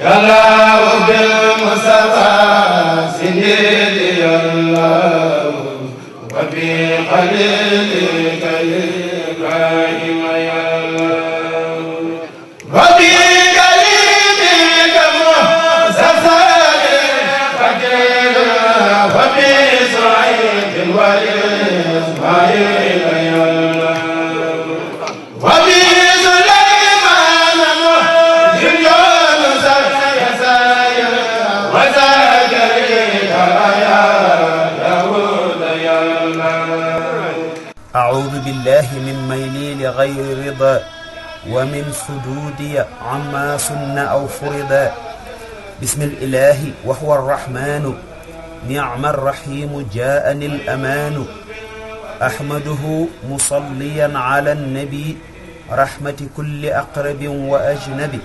يلا بالمصطفى سيدي الله وبخليلك إبراهيم يا الله وبكلمك مصطفى فقير وبسعيد وإسماعيل يا الله وبسليمان مهدي يونس يسير وزكريا يا داود يا الله. أعوذ بالله من ميلي لغير رضا ومن سدودي عما سن أو فرضا. بسم الإله وهو الرحمن نعم الرحيم جاءني الأمان. أحمده مصليا على النبي رحمة كل أقرب وأجنبي.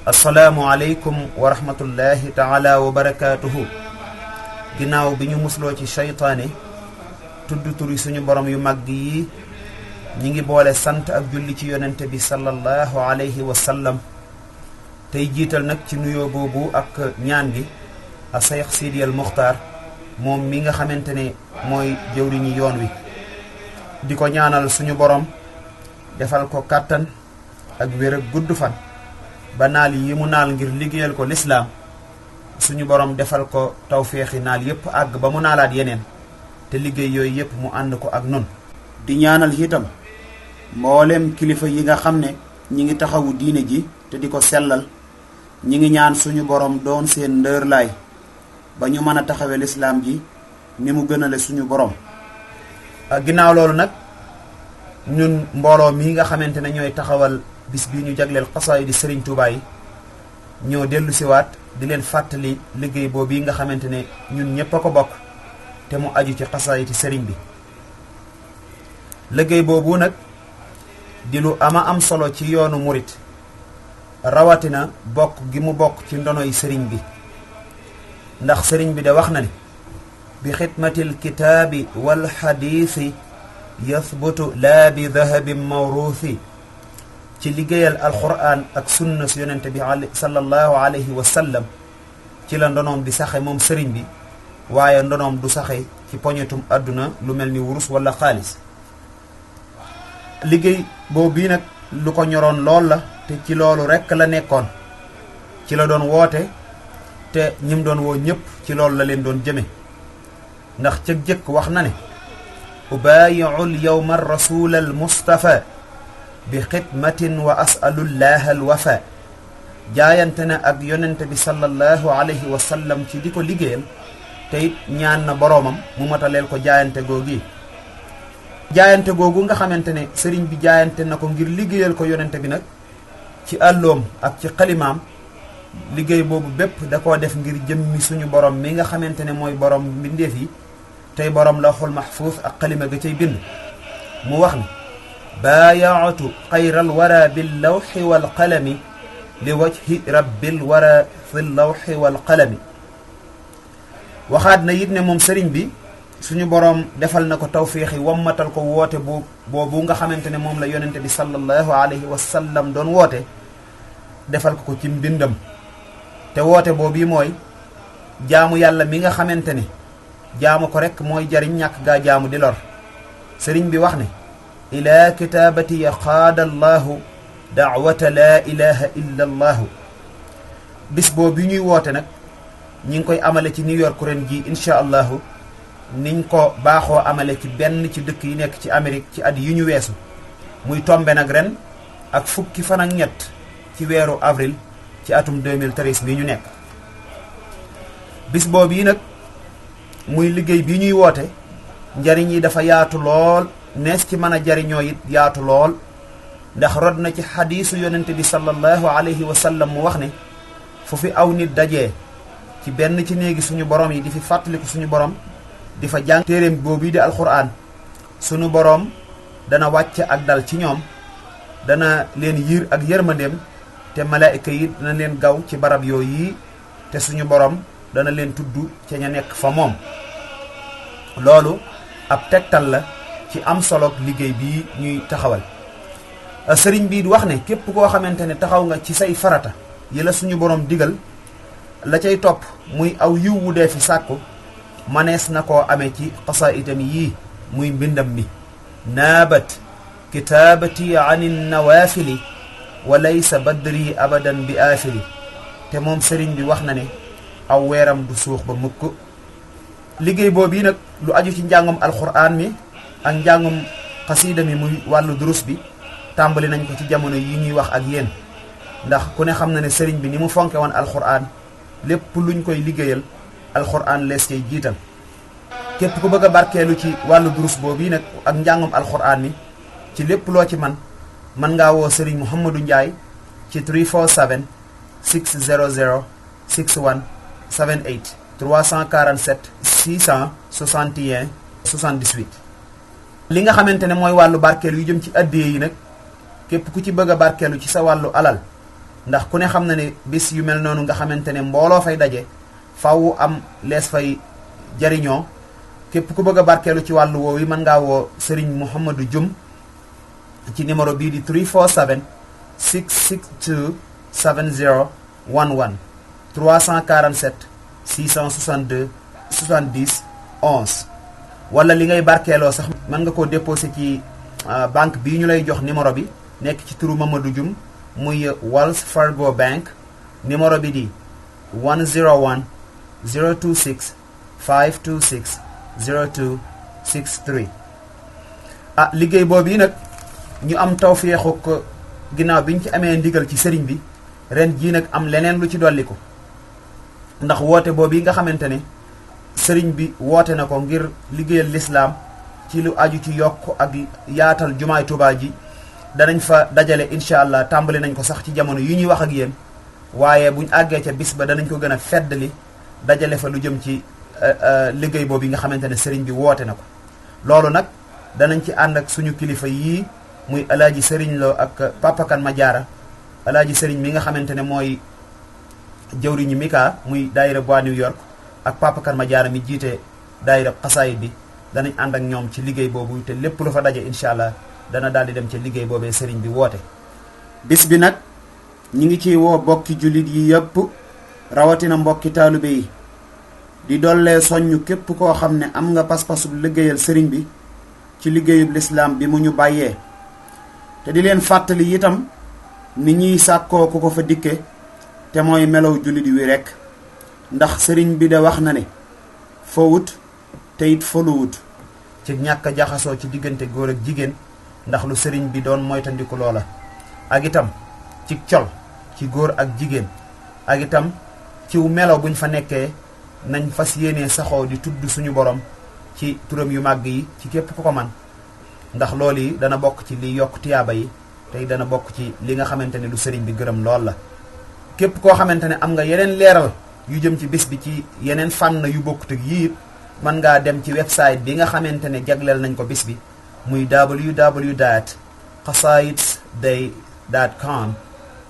السلام عليكم ورحمة الله تعالى وبركاته. ginnaaw bi ñu musloo ci seytaane tudd turi suñu borom yu màgg yi ñi ngi boole sant ak julli ci yonente bi sallallahu alayhi wa sallam tey jiital nag ci nuyoo boobu ak ñaan gi a Seex Sidi al Muxtaar moom mi nga xamante ne mooy jëwriñu yoon wi di ko ñaanal suñu borom defal ko kàttan ak wér ak gudd fan ba naal yi mu naal ngir liggéeyal ko lislaam suñu borom defal ko tawféexi naal yépp àgg ba mu naalaat yeneen te liggéey yooyu yépp mu ànd ko ak nun di ñaanal itam mboolem kilifa yi nga xam ne ñi ngi taxawu diine ji te di ko sellal ñi ngi ñaan suñu borom doon seen ndërlaay ba ñu mën a taxawe lislaam ji ni mu gënale suñu borom. ginnaaw loolu nag ñun mbooloo mi nga xamante ne ñooy taxawal bis bi ñu jagleel xasaay di Sëriñ Tuubaa yi ñoo dellu siwaat di leen fàttali liggéey boobu yi nga xamante ne ñun ñépp a ko bokk te mu aju ci xasaayiti sëriñ bi. liggéey boobu nag di lu ama am solo ci yoonu murit rawatina bokk gi mu bokk ci ndonoy sëriñ bi ndax sëriñ bi de wax na ne bi xidmatil kitaabi wal xadiisi yathbutu laa bi dahabin mawruuthi. ci liggéeyal alquran ak sunna su yonente bi sallallahu alayhi wa sallam ci la ndonoom di saxe moom sëriñ bi waaye ndonoom du saxe ci poñetum àdduna lu mel ni wurus wala xaalis. liggéey boobu bii nag lu ko ñoroon lool la te ci loolu rekk la nekkoon ci la doon woote te ñim doon woo ñépp ci loolu la leen doon jëme ndax cëg jëkk wax na ne ubaayi'ul yawma rasul al mustafa bi xidmatin wa asalullaha al wafa. jaayante na ak yonente bi sallallahu alayhi wa sallam ci di ko liggéeyal te it ñaan na boroomam mu mataleel ko jaayante googi. jaayante googu nga xamante ne sëriñ bi jaayante na ko ngir liggéeyal ko yonente bi nag ci àlloom ak ci xalimaam liggéey boobu bépp da koo def ngir jëmmi suñu borom mi nga xamante ne mooy borom mbindeef yi tey borom lawxul mahfuus ak xalima ga cay bind. mu wax ni baayaatu xayral wara bil lawxi wal qalami li wajhi rabbil wara fi lawxi wal qalami. waxaat na it ne moom sëriñ bi suñu boroom defal na ko tawféexi wammatal ko woote boobu nga xamante ne moom la yonente bi sallallahu alayhi wa sallam doon woote defal ko ci mbindam te woote boobu mooy jaamu yàlla mi nga xamante ne jaamu ko rekk mooy jariñ ñàkk gaa jaamu di lor. sëriñ bi wax ne ilaa kitaabati ya qaada allahu daawata laa ilaha illa allahu. bis boobu ñuy woote nag ñi ngi koy amale ci New York ren ji incha allahu niñ ko baaxoo amale ci benn ci dëkk yi nekk ci Amérique ci at yi ñu weesu muy tombe nag ren ak fukki fan ak ñett ci weeru avril ci atum 2013 bi ñu nekk. bis boobu yi nag muy liggéey bi ñuy woote njariñ yi dafa yaatu lool nees ci mën a jariñoo it yaatu lool ndax rod na ci xadiisu yonente bi sallallahu alayhi wa sallam mu wax ne fu fi aw nit dajee ci benn ci néegi suñu borom yi di fi fàttaliku suñu borom di fa jàng téeréem boobu di alquran suñu borom dana wàcce ak dal ci ñoom dana leen yiir ak yërmandeem te malaayika yi dana leen gaw ci barab yooyu te suñu borom dana leen tudd ca ña nekk fa moom. loolu ab tegtal la ci am solo liggéey bii ñuy taxawal. sëriñ bii di wax ne képp koo xamante ne taxaw nga ci say farata yi la suñu borom digal la cay topp muy aw yiw wu dee fi sàkku manees na koo amee ci xasaa'itam yii muy mbindam mi naabat kitaabati ani nawaafili wa laysa badri abadan bi aafili te moom sëriñ bi wax na ne aw weeram du suux ba mukk liggéey boobu yi nag lu aju ci njàngum alxuraan mi ak njàngum xasiida mi muy wàllu durus bi tàmbali nañ ko ci jamono yi ñuy wax ak yéen ndax ku ne xam na ne sëriñ bi ni mu fonke woon alxuraan lépp luñ koy liggéeyal alxuraan lees cay jiital képp ku bëgg a barkeelu ci wàllu durus boobu yi nag ak njàngum alxuraan mi ci lépp loo ci mën ngaa woo sëriñ Mouhamadou Ndiaye ci 347 600 61 78 347 661 78 li nga xamante ne mooy wàllu barkeelu yu jëm ci addiye yi nag képp ku ci bëgg a barkeelu ci sa wàllu alal ndax ku ne xam na ne bis yu mel noonu nga xamante ne mbooloo fay daje faw am lees fay jariñoo képp ku bëgg a barkeelu ci wàllu woowu mën ngaa woo Serigne Mouhamadou Dioum ci numéro bii di 347 662 70 11 347 662 70 11 wala li ngay barkeeloo sax mën nga koo déposé ci banque bii ñu lay jox numéro bi nekk ci turu Mamadou Dioum muy Wells Fargo Bank numéro bi di 101 026 526 0263 liggéey boobu yi nag ñu am tawféexu ko ginnaaw bi ñu ci amee ndigal ci sëriñ bi ren jii nag am leneen lu ci dolliku ndax woote boobu yi nga xamante ne sëriñ bi woote na ko ngir liggéeyal lislaam ci lu aju ci yokk ak yaatal jumaay Tuubaa ji danañ fa dajale incha allah tàmbali nañ ko sax ci jamono yu ñuy wax ak yéen waaye buñ àggee ca bis ba danañ ko gën a feddali dajale fa lu jëm ci liggéey boobu yi nga xamante ne sëriñ bi woote na ko loolu nag danañ ci ànd ak suñu kilifa yii muy alaaji sëriñ Lo ak Papa Kan ma jaara alaaji sëriñ mi nga xamante ne mooy jëwriñu Mika muy daayira bu New York ak Papa Kan ma jaara mi jiite daayira xasaayid bi danañ ànd ak ñoom ci liggéey boobu te lépp lu fa daje incha allah dana daal di dem ca liggéey boobee sëriñ bi woote. bis bi nag ñi ngi ciy woo bokki jullit yi yëpp rawatina mbokki taalibe yi di dollee soññ képp koo xam ne am nga pas-pasub liggéeyal sëriñ bi ci liggéeyub lislaam bi mu ñu bàyyee te di leen fàttali itam ni ñuy sàkkoo ku ko fa dikke te mooy melow jullit wi rekk ndax sëriñ bi de wax na ne fowut te it foluwut ci ñàkk a jaxasoo ci diggante góor ak jigéen ndax lu sëriñ bi doon moytandiku loola ak itam ci col ci góor ak jigéen ak itam ciw melo buñ fa nekkee nañ fas yéenee saxoo di tudd suñu borom ci turam yu màgg yi ci képp ku ko man ndax loolu yi dana bokk ci li yokk tiyaaba yi tey dana bokk ci li nga xamante ne lu sëriñ bi gërëm lool la képp koo xamante ne am nga yeneen leeral yu jëm ci bis bi ci yeneen fànn yu bokkut ak yii mën ngaa dem ci website bi nga xamante ne jagleel nañ ko bis bi muy www.qasaidday.com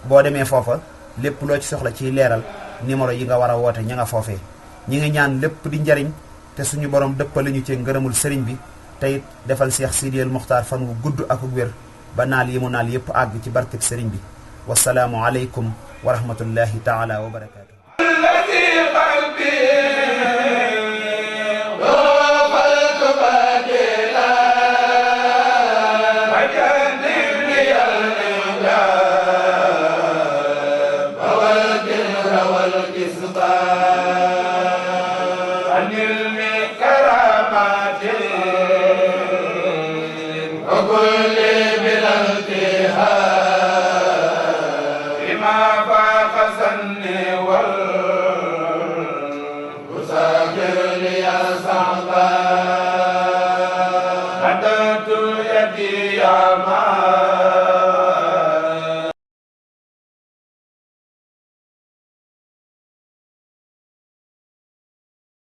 boo demee foofa lépp loo ci soxla ciy leeral numéro yi nga war a woote ña nga foofee ñi ngi ñaan lépp di njariñ te suñu borom dëppale ñu ci ngërëmul sëriñ bi teyit defal Cheikh Sidi El Muxtaar fan wu gudd ak wér ba naal yi mu naal yépp àgg ci barkeb sëriñ bi wasalaamu aleykum wa rahmatullahi taala wa barakaatu. كل